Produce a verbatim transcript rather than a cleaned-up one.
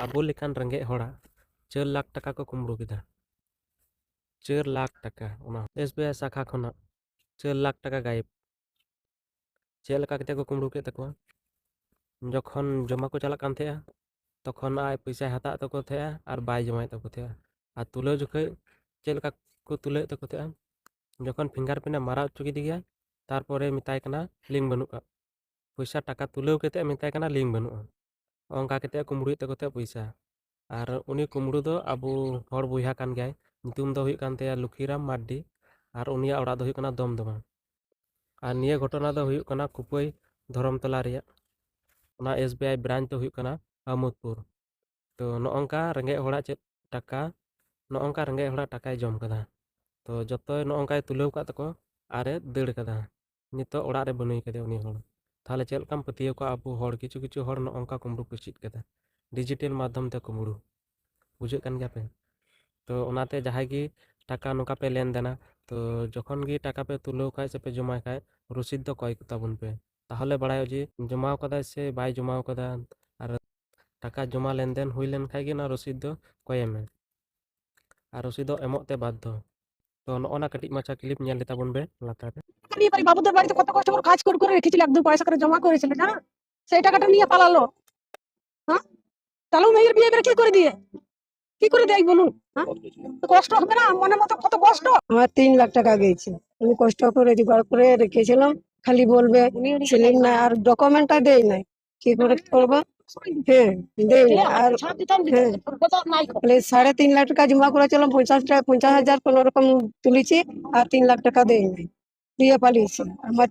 ᱟᱵᱚ ᱞᱮᱠᱟᱱ ᱨᱮᱸᱜᱮᱡ ᱦᱚᱲᱟᱜ ᱪᱟᱹᱨ ᱞᱟᱠᱷ ᱴᱟᱠᱟ ᱠᱚ ᱠᱩᱢᱵᱽᱲᱩ ᱠᱮᱫᱟ᱾ ᱪᱟᱹᱨ ᱞᱟᱠᱷ ᱴᱟᱠᱟ, ᱚᱱᱟ ᱮᱥ ᱵᱤ ᱟᱭ ᱥᱟᱠᱷᱟ ᱠᱷᱚᱱᱟᱜ ᱪᱟᱹᱨ ᱞᱟᱠᱷ ᱴᱟᱠᱟ ᱜᱟᱭᱮᱵ᱾ ᱪᱮᱫ ᱞᱮᱠᱟ ᱠᱟᱛᱮ ᱠᱚ ᱠᱩᱢᱵᱽᱲᱩ ᱠᱮᱫ ᱛᱟᱠᱚᱣᱟ? ᱡᱚᱠᱷᱚᱱ ᱡᱚᱢᱟ ᱠᱚ ᱪᱟᱞᱟᱜ ᱠᱟᱱ ᱛᱟᱦᱮᱸᱜᱼᱟ, ᱛᱚᱠᱷᱚᱱ ᱟᱡ ᱯᱚᱭᱥᱟᱭ ᱦᱟᱛᱟᱣᱮᱫ ᱛᱟᱠᱚ ᱛᱟᱦᱮᱸᱜᱼᱟ ᱟᱨ ᱵᱟᱭ ᱡᱚᱢᱟᱭᱮᱫ ᱛᱟᱠᱚ ᱛᱟᱦᱮᱸᱜᱼᱟ᱾ ᱟᱨ ᱛᱩᱞᱟᱹᱣ ᱡᱚᱠᱷᱚᱡ ᱪᱮᱫ ᱞᱮᱠᱟ ᱠᱚ ᱛᱩᱞᱟᱹᱣᱮᱫ ᱛᱟᱠᱚ ᱛᱟᱦᱮᱸᱜᱼᱟ? ᱡᱚᱠᱷᱚᱱ ᱯᱷᱤᱝᱜᱟᱨ ᱯᱨᱤᱱᱴ ᱮ ᱢᱟᱨᱟᱣ ᱦᱚᱪᱚ ᱠᱮᱫᱮ ᱜᱮᱭᱟ, ᱛᱟᱨᱯᱚᱨᱮ ᱢᱮᱛᱟᱭ ᱠᱟᱱᱟ, "ᱞᱤᱝᱠ ᱵᱟᱹᱱᱩᱜᱼᱟ᱾" ᱯᱚᱭᱥᱟ ᱴᱟᱠᱟ ᱛᱩᱞᱟᱹᱣ ᱠᱟᱛᱮ ᱢᱮᱛᱟᱭ ᱠᱟᱱᱟ, "ᱞᱤᱝᱠ ᱵᱟᱹᱱᱩᱜᱼᱟ᱾" ᱚᱱᱠᱟ ᱠᱟᱛᱮ ᱠᱩᱢᱵᱽᱲᱩᱭᱮᱫ ᱛᱟᱠᱚ ᱛᱟᱦᱮᱸᱜ ᱯᱚᱭᱥᱟ᱾ ᱟᱨ ᱩᱱᱤ ᱠᱩᱢᱵᱽᱲᱩ ᱫᱚ ᱟᱵᱚ ᱦᱚᱲ ᱵᱚᱭᱦᱟ ᱠᱟᱱ ᱜᱮᱭᱟᱭ᱾ ᱧᱩᱛᱩᱢ ᱫᱚ ᱦᱩᱭᱩᱜ ᱠᱟᱱ ᱛᱟᱭᱟ ᱞᱩᱠᱷᱤᱨᱟᱢ ᱢᱟᱨᱰᱤ, ᱟᱨ ᱩᱱᱤᱭᱟᱜ ᱚᱲᱟᱜ ᱫᱚ ᱦᱩᱭᱩᱜ ᱠᱟᱱᱟ ᱫᱚᱢᱫᱚᱢᱟ᱾ ᱟᱨ ᱱᱤᱭᱟᱹ ᱜᱷᱚᱴᱚᱱᱟ ᱫᱚ ᱦᱩᱭᱩᱜ ᱠᱟᱱᱟ ᱠᱩᱯᱟᱹᱭ ᱫᱷᱚᱨᱚᱢᱛᱚᱞᱟ ᱨᱮᱭᱟᱜ᱾ ᱚᱱᱟ ᱮᱥ ᱵᱤ ᱟᱭ ᱵᱨᱟᱧᱪ ᱫᱚ ᱦᱩᱭᱩᱜ ᱠᱟᱱᱟ ᱟᱦᱢᱚᱫᱽᱯᱩᱨ᱾ ᱛᱚ, ᱱᱚᱜᱼᱚᱝᱠᱟ ᱨᱮᱸᱜᱮᱡ ᱦᱚᱲᱟᱜ ᱪᱮᱫ ᱴᱟᱠᱟ, ᱱᱚᱜᱼᱚᱝᱠᱟ ᱨᱮᱸᱜᱮᱡ ᱦᱚᱲᱟᱜ ᱴᱟᱠᱟᱭ ᱡᱚᱢ ᱠᱟᱫᱟ᱾ ᱛᱚ, ᱡᱚᱛᱚᱭ ᱱᱚᱜᱼᱚᱝᱠᱟᱭ ᱛᱩᱞᱟᱹᱣ ᱠᱟᱫ ᱛᱟᱠᱚ ᱟᱨᱮ ᱫᱟᱹᱲ ᱠᱟᱫᱟ᱾ ᱱᱤᱛᱚᱜ ᱚᱲᱟᱜ ᱨᱮ ᱵᱟᱹᱱᱩᱭ ᱠᱟᱫᱮ ᱩᱱᱤ ᱦᱚᱲ᱾ ᱛᱟᱦᱞᱮ ᱪᱮᱫ ᱞᱮᱠᱟᱢ ᱯᱟᱹᱛᱭᱟᱹᱣ ᱠᱚᱣᱟ ᱟᱵᱚ ᱦᱚᱲ? ᱠᱤᱪᱷᱩ ᱠᱤᱪᱷᱩ ᱦᱚᱲ ᱱᱚᱜᱼᱚᱝᱠᱟ ᱠᱩᱢᱵᱽᱲᱩ ᱠᱚ ᱪᱮᱫ ᱠᱟᱫᱟ, ᱰᱤᱡᱤᱴᱮᱞ ᱢᱟᱫᱽᱫᱷᱚᱢ ᱛᱮ ᱠᱩᱢᱵᱽᱲᱩ᱾ ᱵᱩᱡᱷᱟᱹᱜ ᱠᱟᱱ ᱜᱮᱭᱟ ᱯᱮ? ᱛᱚ, ᱚᱱᱟᱛᱮ ᱡᱟᱦᱟᱸᱭ ᱜᱮ ᱴᱟᱠᱟ ᱱᱚᱝᱠᱟ ᱯᱮ ᱞᱮᱱᱫᱮᱱᱟ, ᱛᱚ, ᱡᱚᱠᱷᱚᱱ ᱜᱮ ᱴᱟᱠᱟ ᱯᱮ ᱛᱩᱞᱟᱹᱣ ᱠᱷᱟᱡ ᱥᱮ ᱯᱮ ᱡᱚᱢᱟᱭ ᱠᱷᱟᱡ, ᱨᱚᱥᱤᱫ ᱫᱚ ᱠᱚᱭ ᱛᱟᱵᱚᱱ ᱯᱮ᱾ ᱛᱟᱦᱚᱞᱮ ᱵᱟᱲᱟᱭᱚᱜᱼᱟ ᱡᱮ ᱡᱚᱢᱟᱣ ᱠᱟᱫᱟᱭ ᱥᱮ ᱵᱟᱭ ᱡᱚᱢᱟᱣ ᱠᱟᱫᱟ᱾ ᱟᱨ ᱴᱟᱠᱟ ᱡᱚᱢᱟ ᱞᱮᱱᱫᱮᱱ ᱦᱩᱭ ᱞᱮᱱ ᱠᱷᱟᱡ ᱜᱮ ᱚᱱᱟ ᱨᱚᱥᱤᱫ ᱫᱚ ᱠᱚᱭᱮ ᱢᱮ᱾ ᱟᱨ ᱨᱚᱥᱤᱫ ᱫᱚ ᱮᱢᱚᱜ ᱛᱮ ᱵᱟᱫᱽᱫᱷᱚ᱾ ᱛᱚ, ᱱᱚᱜᱼᱚ ᱱᱟ ᱠᱟᱹᱴᱤᱡ ᱢᱟᱪᱷᱟ ᱠᱞᱤᱯ ᱧᱮᱞ ᱞᱮ ᱛᱟᱵᱚᱱ ᱯᱮ ᱞᱟᱛᱟᱨ ᱨᱮ᱾ আরে বাবুদের বাড়িতে কত কষ্ট করে কাজ করে করে রেখেছিল, একদম পয়সা করে জমা করেছিল, জানো? সেই টাকাটা নিয়ে পালালো। হ্যাঁ, তাহলে মেয়ের বিয়ে এবারে কি করে দিয়ে, কি করে দেয় বলুন? হ্যাঁ, তো কষ্ট হবে না? মনের মতো কত কষ্ট। আমার তিন লাখ টাকা গেছে, আমি কষ্ট করে জোগাড় করে রেখেছিলাম, খালি বলবে সিলিং নাই, আর ডকুমেন্টটা দেয় নাই, কি করে করবো? হ্যাঁ, দেয় না। আর হ্যাঁ, তাহলে সাড়ে তিন লাখ টাকা জমা করেছিলাম, পঞ্চাশ টাকা, পঞ্চাশ হাজার কোনো রকম তুলেছি, আর তিন লাখ টাকা দেয় নাই, দিয়ে পালিয়েছে। আমার